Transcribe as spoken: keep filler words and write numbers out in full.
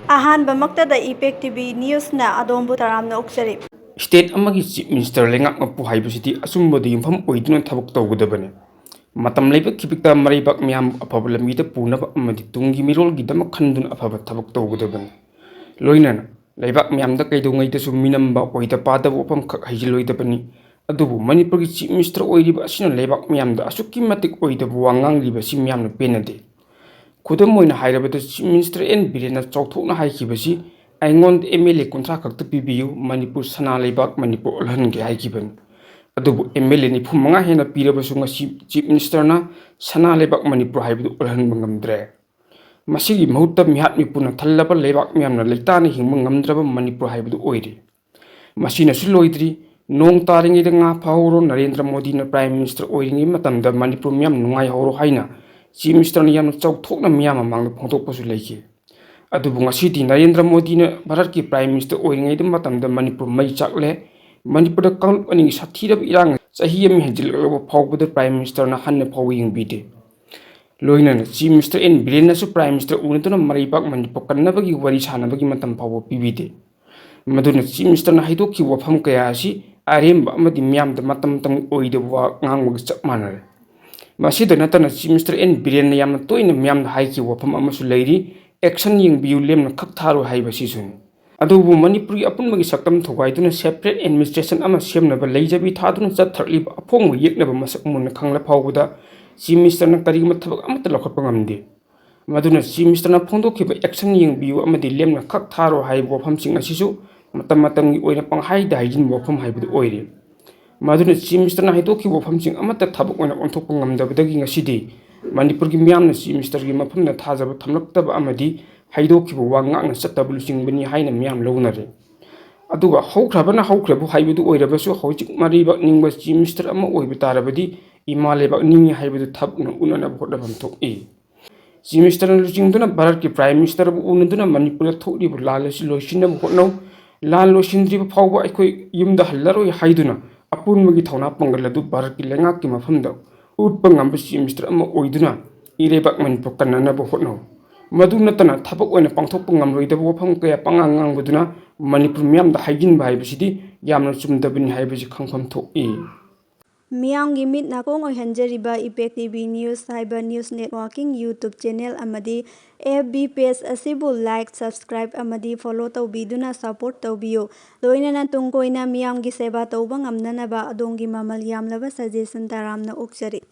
ꯑꯍꯥꯟꯕꯃꯛꯇꯗ ꯏꯄꯦꯛ T V ꯅ꯭ꯌꯨꯁꯅ ꯑꯗꯣꯝꯕꯨ ꯇꯔꯥꯝꯅ ꯑꯣꯛꯆꯔꯤ꯫ State ꯑꯃꯒꯤ Chief Minister, ꯂꯩꯉꯥꯛ ꯃꯄꯨ ꯍꯥꯏꯕꯁꯤꯗꯤ ꯑꯆꯨꯝꯕꯗ ꯌꯨꯝꯐꯝ ꯑꯣꯏꯗꯨꯅ ꯊꯕꯛ ꯇꯧꯒꯗꯕꯅꯤ꯫ ꯃꯇꯝ ꯂꯩꯕ ꯈꯤꯕꯤꯛꯇ ꯃꯔꯩꯕꯥꯛ ꯃꯤꯌꯥꯝꯕꯨ ꯑꯐꯕ ꯂꯝꯕꯤꯗ ꯄꯨꯅꯕ ꯑꯃꯗꯤ ꯇꯨꯡꯒꯤ ꯃꯤꯔꯣꯜꯒꯤꯗꯃꯛ ꯈꯟꯗꯨꯅ ꯑꯐꯕ ꯊꯕꯛ ꯇꯧꯒꯗꯕꯅꯤ꯫ ꯂꯣꯏꯅꯅ ꯂꯩꯕꯥꯛ ꯃꯤꯌꯥꯝꯗ ꯀꯩꯗꯧꯉꯩꯗꯁꯨ ꯃꯤꯅꯝꯕ, ꯑꯣꯏꯗ ꯄꯥꯗꯕ ꯋꯥꯐꯝꯈꯛ ꯍꯩꯖꯤꯜꯂꯣꯏꯗꯕꯅꯤ꯫ ꯑꯗꯨꯕꯨ ꯃꯅꯤꯄꯨꯔꯒꯤ Chief Minister ꯑꯣꯏꯔꯤꯕ ꯑꯁꯤꯅ ꯂꯩꯕꯥꯛ ꯃꯤꯌꯥꯝꯗ ꯑꯁꯨꯛꯀꯤ ꯃꯇꯤꯛ ꯑꯣꯏꯗꯕ ꯋꯥ ꯉꯥꯡꯂꯤꯕꯁꯤ ꯃꯤꯌꯥꯝꯅ ꯄꯦꯟꯅꯗꯦ꯫ ꯈꯨꯗꯝ ꯑꯣꯏꯅ ꯍꯥꯏꯔꯕꯗ, Chief Minister ꯑꯦꯟ ꯕꯤꯔꯦꯟꯅ ꯆꯥꯎꯊꯣꯛꯅ ꯍꯥꯏꯈꯤꯕꯁꯤ, "ꯑꯩꯉꯣꯟꯗ M L A ꯀꯨꯟꯊ꯭ꯔꯥ ꯈꯛꯇ ꯄꯤꯕꯤꯌꯨ, ꯃꯅꯤꯄꯨꯔ ꯁꯅꯥ ꯂꯩꯕꯥꯛ ꯃꯅꯤꯄꯨꯔ ꯑꯣꯜꯍꯟꯒꯦ" ꯍꯥꯏꯈꯤꯕꯅꯤ꯫ ꯑꯗꯨꯕꯨ M L A ꯅꯤꯐꯨ ꯃꯉꯥ ꯍꯦꯟꯅ ꯄꯤꯔꯕꯁꯨ ꯉꯁꯤ Chief Ministerꯅ ꯁꯅꯥ ꯂꯩꯕꯥꯛ ꯃꯅꯤꯄꯨꯔ ꯍꯥꯏꯕꯗꯨ ꯑꯣꯜꯍꯟꯕ ꯉꯝꯗ꯭ꯔꯦ꯫ ꯃꯁꯤꯒꯤ ꯃꯍꯨꯠꯇ ꯃꯤꯍꯥꯠ ꯃꯤꯄꯨꯅ ꯊꯜꯂꯕ ꯂꯩꯕꯥꯛ ꯃꯤꯌꯥꯝꯅ ꯂꯩꯇꯥꯅ ꯍꯤꯡꯕ ꯉꯝꯗ꯭ꯔꯕ ꯃꯅꯤꯄꯨꯔ ꯍꯥꯏꯕꯗꯨ ꯑꯣꯏꯔꯦ꯫ ꯃꯁꯤꯅꯁꯨ ꯂꯣꯏꯗ꯭ꯔꯤ, ꯅꯣꯡ ꯇꯥꯔꯤꯉꯩꯗ ꯉꯥ ꯐꯥꯍꯧꯔꯣ, ꯅꯔꯦꯟꯗ꯭ꯔ ꯃꯣꯗꯤꯅ Prime Minister ꯑꯣꯏꯔꯤꯉꯩ ꯃꯇꯝꯗ ꯃꯅꯤꯄꯨꯔ ꯃꯤꯌꯥꯝ ꯅꯨꯡꯉꯥꯏꯍꯧꯔꯣ ꯍꯥꯏꯅ Chief Ministerꯅ ꯌꯥꯝꯅ ꯆꯥꯎꯊꯣꯛꯅ ꯃꯤꯌꯥꯝ ꯃꯃꯥꯡꯗ ꯐꯣꯡꯗꯣꯛꯄꯁꯨ ꯂꯩꯈꯤ꯫ ꯑꯗꯨꯕꯨ ꯉꯁꯤꯗꯤ ꯅꯔꯦꯟꯗ꯭ꯔ ꯃꯣꯗꯤꯅ ꯚꯥꯔꯠꯀꯤ Prime Minister ꯑꯣꯏꯔꯤꯉꯩꯗ ꯃꯇꯝꯗ ꯃꯅꯤꯄꯨꯔ ꯃꯩ ꯆꯥꯛꯂꯦ꯫ ꯃꯅꯤꯄꯨꯔꯗ ꯀꯥꯡꯂꯨꯞ ꯑꯅꯤꯒꯤ ꯁꯥꯊꯤꯔꯕ ꯏꯔꯥꯡ ꯆꯍꯤ ꯑꯃ ꯍꯦꯟꯖꯤꯜꯂꯛꯂꯕ ꯐꯥꯎꯕꯗ Prime Ministerꯅ ꯍꯟꯅ ꯐꯥꯎꯕ ꯌꯦꯡꯕꯤꯗꯦ꯫ ꯂꯣꯏꯅꯅ Chief Minister ꯑꯦꯟ ꯕꯤꯔꯦꯟꯅꯁꯨ Prime Minister ꯎꯅꯗꯨꯅ ꯃꯔꯩꯕꯥꯛ ꯃꯅꯤꯄꯨꯔ ꯀꯟꯅꯕꯒꯤ ꯋꯥꯔꯤ ꯁꯥꯟꯅꯕꯒꯤ ꯃꯇꯝ ꯐꯥꯎꯕ ꯄꯤꯕꯤꯗꯦ꯫ ꯃꯗꯨꯅ Chief Ministerꯅ ꯍꯥꯏꯗꯣꯛꯈꯤꯕ ꯋꯥꯐꯝ ꯀꯌꯥ ꯑꯁꯤ ꯑꯔꯦꯝꯕ ꯑꯃꯗꯤ ꯃꯤꯌꯥꯝꯗ ꯃꯇꯝ ꯃꯇꯝꯒꯤ ꯑꯣꯏꯗꯕ ꯋꯥ ꯉꯥꯡꯕꯒ ꯆꯞ ꯃꯥꯟꯅꯔꯦ꯫ ꯃꯁꯤꯗ ꯅꯠꯇꯅ Chief Minister ꯑꯦꯟ ꯕꯤꯔꯦꯟꯅ ꯌꯥꯝꯅ ꯇꯣꯏꯅ ꯃꯤꯌꯥꯝꯗ ꯍꯥꯏꯈꯤꯕ ꯋꯥꯐꯝ ꯑꯃꯁꯨ ꯂꯩꯔꯤ, "Action ꯌꯦꯡꯕꯤꯌꯨ, ꯂꯦꯝꯅ ꯈꯛ ꯊꯥꯔꯣꯏ" ꯍꯥꯏꯕꯁꯤꯁꯨꯅꯤ꯫ ꯑꯗꯨꯕꯨ ꯃꯅꯤꯄꯨꯔꯒꯤ ꯑꯄꯨꯟꯕꯒꯤ ꯁꯛꯇꯝ ꯊꯨꯒꯥꯏꯗꯨꯅ separate administration ꯑꯃ ꯁꯦꯝꯅꯕ ꯂꯩꯖꯕꯤ ꯊꯥꯗꯨꯅ ꯆꯠꯊꯔꯛꯂꯤꯕ ꯑꯐꯣꯡꯕ ꯌꯦꯛꯅꯕ ꯃꯁꯛ ꯃꯨꯟꯅ ꯈꯪꯂ ꯐꯥꯎꯕꯗ Chief Ministerꯅ ꯀꯔꯤꯒꯨꯝꯕ ꯊꯕꯛ ꯑꯃꯠꯇ ꯂꯧꯈꯠꯄ ꯉꯝꯗꯦ꯫ ꯃꯗꯨꯅ Chief Ministerꯅ ꯐꯣꯡꯗꯣꯛꯈꯤꯕ "Action ꯌꯦꯡꯕꯤꯌꯨ" ꯑꯃꯗꯤ "ꯂꯦꯝꯅ ꯈꯛ ꯊꯥꯔꯣ" ꯍꯥꯏꯔꯤꯕ ꯋꯥꯐꯝꯁꯤꯡ ꯑꯁꯤꯁꯨ ꯃꯇꯝ ꯃꯇꯝꯒꯤ ꯑꯣꯏꯅ ꯄꯪꯍꯥꯏꯗ ꯍꯥꯏꯖꯤꯟꯕ ꯋꯥꯐꯝ ꯍꯥꯏꯕꯗꯨ ꯑꯣꯏꯔꯦ꯫ ꯃꯗꯨꯅ Chief Ministerꯅ ꯍꯥꯏꯗꯣꯛꯈꯤꯕ ꯋꯥꯐꯝꯁꯤꯡ ꯑꯃꯠꯇ ꯊꯕꯛ ꯑꯣꯏꯅ ꯑꯣꯟꯊꯣꯛꯄ ꯉꯝꯗꯕꯗꯒꯤ ꯉꯁꯤꯗꯤ ꯃꯅꯤꯄꯨꯔꯒꯤ ꯃꯤꯌꯥꯝꯅ Chief Ministerꯒꯤ ꯃꯐꯝꯗ ꯊꯥꯖꯕ ꯊꯝꯂꯛꯇꯕ ꯑꯃꯗꯤ ꯍꯥꯏꯗꯣꯛꯈꯤꯕ ꯋꯥ ꯉꯥꯛꯅ ꯆꯠꯇꯕ ꯂꯨꯆꯤꯡꯕꯅꯤ ꯍꯥꯏꯅ ꯃꯤꯌꯥꯝ ꯂꯧꯅꯔꯦ꯫ ꯑꯗꯨꯒ ꯍꯧꯈ꯭ꯔꯕꯅ ꯍꯧꯈ꯭ꯔꯕ ꯍꯥꯏꯕꯗꯨ ꯑꯣꯏꯔꯕꯁꯨ, ꯍꯧꯖꯤꯛ ꯃꯔꯩꯕꯥꯛ ꯅꯤꯡꯕ Chief Minister ꯑꯃ ꯑꯣꯏꯕ ꯇꯥꯔꯕꯗꯤ ꯏꯃꯥ ꯂꯩꯕꯥꯛ ꯅꯤꯡꯏ ꯍꯥꯏꯕꯗꯨ ꯊꯕꯛꯅ ꯎꯠꯅꯅꯕ ꯍꯣꯠꯅꯐꯝ ꯊꯣꯛꯏ꯫ Chief Ministerꯅ ꯂꯨꯆꯤꯡꯗꯨꯅ ꯚꯥꯔꯠꯀꯤ Prime Ministerꯕꯨ ꯎꯅꯗꯨꯅ ꯃꯅꯤꯄꯨꯔꯗ ꯊꯣꯛꯂꯤꯕ ꯂꯥꯟ ꯑꯁꯤ ꯂꯣꯏꯁꯤꯟꯅꯕ ꯍꯣꯠꯅꯧ, ꯂꯥꯟ ꯂꯣꯏꯁꯤꯟꯗ꯭ꯔꯤꯕ ꯐꯥꯎꯕ ꯑꯩꯈꯣꯏ ꯌꯨꯝꯗ ꯍꯜꯂꯔꯣꯏ ꯍꯥꯏꯗꯨꯅ ꯑꯄꯨꯟꯕꯒꯤ ꯊꯧꯅꯥ ꯄꯥꯡꯒꯜ ꯑꯗꯨ ꯚꯥꯔꯠꯀꯤ ꯂꯩꯉꯥꯛꯀꯤ ꯃꯐꯝꯗ ꯎꯠꯄ ꯉꯝꯕ Chief Minister ꯑꯃ ꯑꯣꯏꯗꯨꯅ ꯏꯔꯩꯕꯥꯛ ꯃꯅꯤꯄꯨꯔ ꯀꯟꯅꯅꯕ ꯍꯣꯠꯅꯧ꯫ ꯃꯗꯨ ꯅꯠꯇꯅ ꯊꯕꯛ ꯑꯣꯏꯅ ꯄꯥꯡꯊꯣꯛꯄ ꯉꯝꯂꯣꯏꯗꯕ ꯋꯥꯐꯝ ꯀꯌꯥ ꯄꯉꯥꯡ ꯉꯥꯡꯕꯗꯨꯅ ꯃꯅꯤꯄꯨꯔ ꯃꯤꯌꯥꯝꯗ ꯍꯥꯏꯖꯤꯟꯕ ꯍꯥꯏꯕꯁꯤꯗꯤ ꯌꯥꯝꯅ ꯆꯨꯝꯗꯕꯅꯤ ꯍꯥꯏꯕꯁꯤ ꯈꯪꯐꯝ ꯊꯣꯛꯏ꯫ ꯃꯤꯌꯥꯝꯒꯤ ꯃꯤꯠ ꯅꯥꯀꯣꯡ ꯑꯣꯏꯍꯟꯖꯔꯤꯕ Impact T V News ꯍꯥꯏꯕ news networking YouTube channel ꯑꯃꯗꯤ F B page ꯑꯁꯤꯕꯨ like, subscribe ꯑꯃꯗꯤ follow ꯇꯧꯕꯤꯗꯨꯅ support ꯇꯧꯕꯤꯌꯨ꯫ ꯂꯣꯏꯅꯅ ꯇꯨꯡ ꯀꯣꯏꯅ ꯃꯤꯌꯥꯝꯒꯤ ꯁꯦꯕꯥ ꯇꯧꯕ ꯉꯝꯅꯅꯕ ꯑꯗꯣꯝꯒꯤ ꯃꯃꯜ ꯌꯥꯝꯂꯕ suggestion ꯇꯔꯥꯝꯅ ꯑꯣꯛꯆꯔꯤ꯫